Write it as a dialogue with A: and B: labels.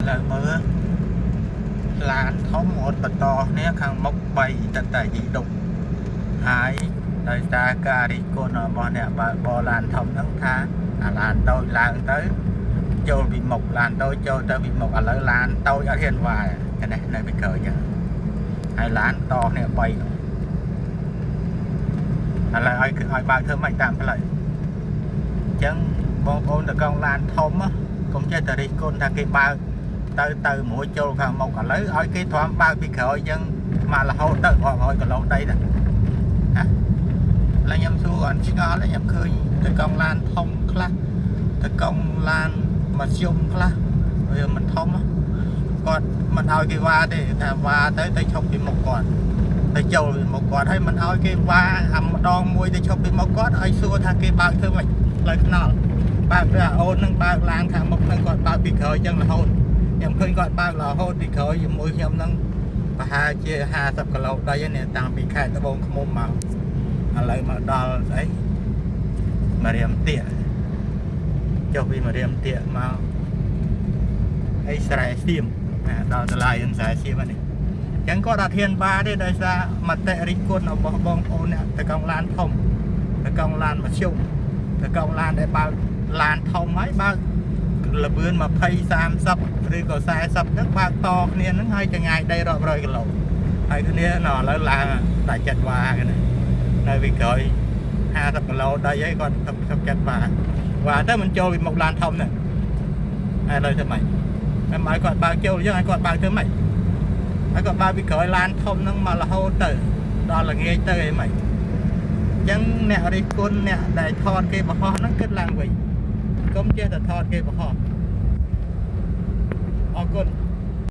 A: ឡូវមើលឡានធំរត់បន្តគ្នាខាងមុខ3តតែយីដុកហើយដោយសារការរិះគន់របស់អ្នកបើកបរឡានធំហ្នឹងថាអាឡានតូចឡើងទៅចូលពីមុខឡានតូចចូលទៅពីមុខឥឡូវឡានតូចអត់ហ៊ានវ៉ាតែនេះនៅពីក្រោយចឹងហើយឡានតគ្នា3នោះឥឡូវឲ្យគឺឲ្យបើកធ្វើម៉េចតាមផ្លូវអញ្ចឹងបងប្អូនតកង់ឡានធំណាកុំចេះតែរិះគន់ថាគេបើក ទៅទៅមួយចូលខាងមុខឥឡូវឲ្យគេទ្រាំបើកពីក្រោយអញ្ចឹងមករហូតទៅរាប់រយគីឡូដីទៅណាឡើយខ្ញុំសួរអត់ឆ្ងល់ទេខ្ញុំឃើញទៅកង់ឡានធំខ្លះទៅកង់ឡានមធ្យមខ្លះវាមិនធំគាត់មិនឲ្យគេវ៉ាទេថាវ៉ាទៅទៅឈប់ពីមុខគាត់ទៅចូលពីមុខគាត់ហើយមិនឲ្យគេវ៉ាអាម្ដងមួយទៅឈប់ពីមុខគាត់ឲ្យសួរថាគេបើកធ្វើម៉េចផ្លូវថ្នល់បើកទៅអាអូននឹងបើកឡានខាងមុខនឹងគាត់បើកពីក្រោយអញ្ចឹងរហូត ខ្ញុំឃើញគាត់បើករហូតពីក្រោយជាមួយខ្ញុំហ្នឹងប្រហែលជា50គីឡូដីហ្នឹងតាំងពីខេត្តត្បូងឃ្មុំមកឥឡូវមកដល់ស្អីមរៀមទៀកចុះពីមរៀមទៀកមកអីស្រែសៀមណាដល់តម្លៃនឹងស្រែសៀមហ្នឹងអញ្ចឹងគាត់អត់ហ៊ានបាទេដោយសារមតិរិះគន់របស់បងប្អូនអ្នកតកង់ឡានធំតកង់ឡានមធ្យមតកង់ឡានដែលបើកឡានធំហើយបើក លបឿន20 30ឬក៏40ហ្នឹងបើកតគ្នាហ្នឹងហើយចងាយដីរាប់រយគីឡូហើយគ្នាណឥឡូវឡើងដាច់ចិត្តវ៉ាគ្នានៅពីក្រោយ50គីឡូដីហើយគាត់ទឹកទឹកចិត្តវ៉ាវ៉ាទៅមិនចូលពីមុខឡានធំហ្នឹងហើយឥឡូវធ្វើម៉េចតែមកឲ្យគាត់បើកចូលអញ្ចឹងឲ្យគាត់បើកធ្វើម៉េចឲ្យគាត់បើកពីក្រោយឡានធំហ្នឹងមករហូតទៅដល់ល្ងាចទៅអីម៉េចអញ្ចឹងអ្នករិះគន់អ្នកដែលថតគេបង្ហោះហ្នឹងគិតឡើងវិញកុំចេះតែថតគេបង្ហោះ អរគុណ។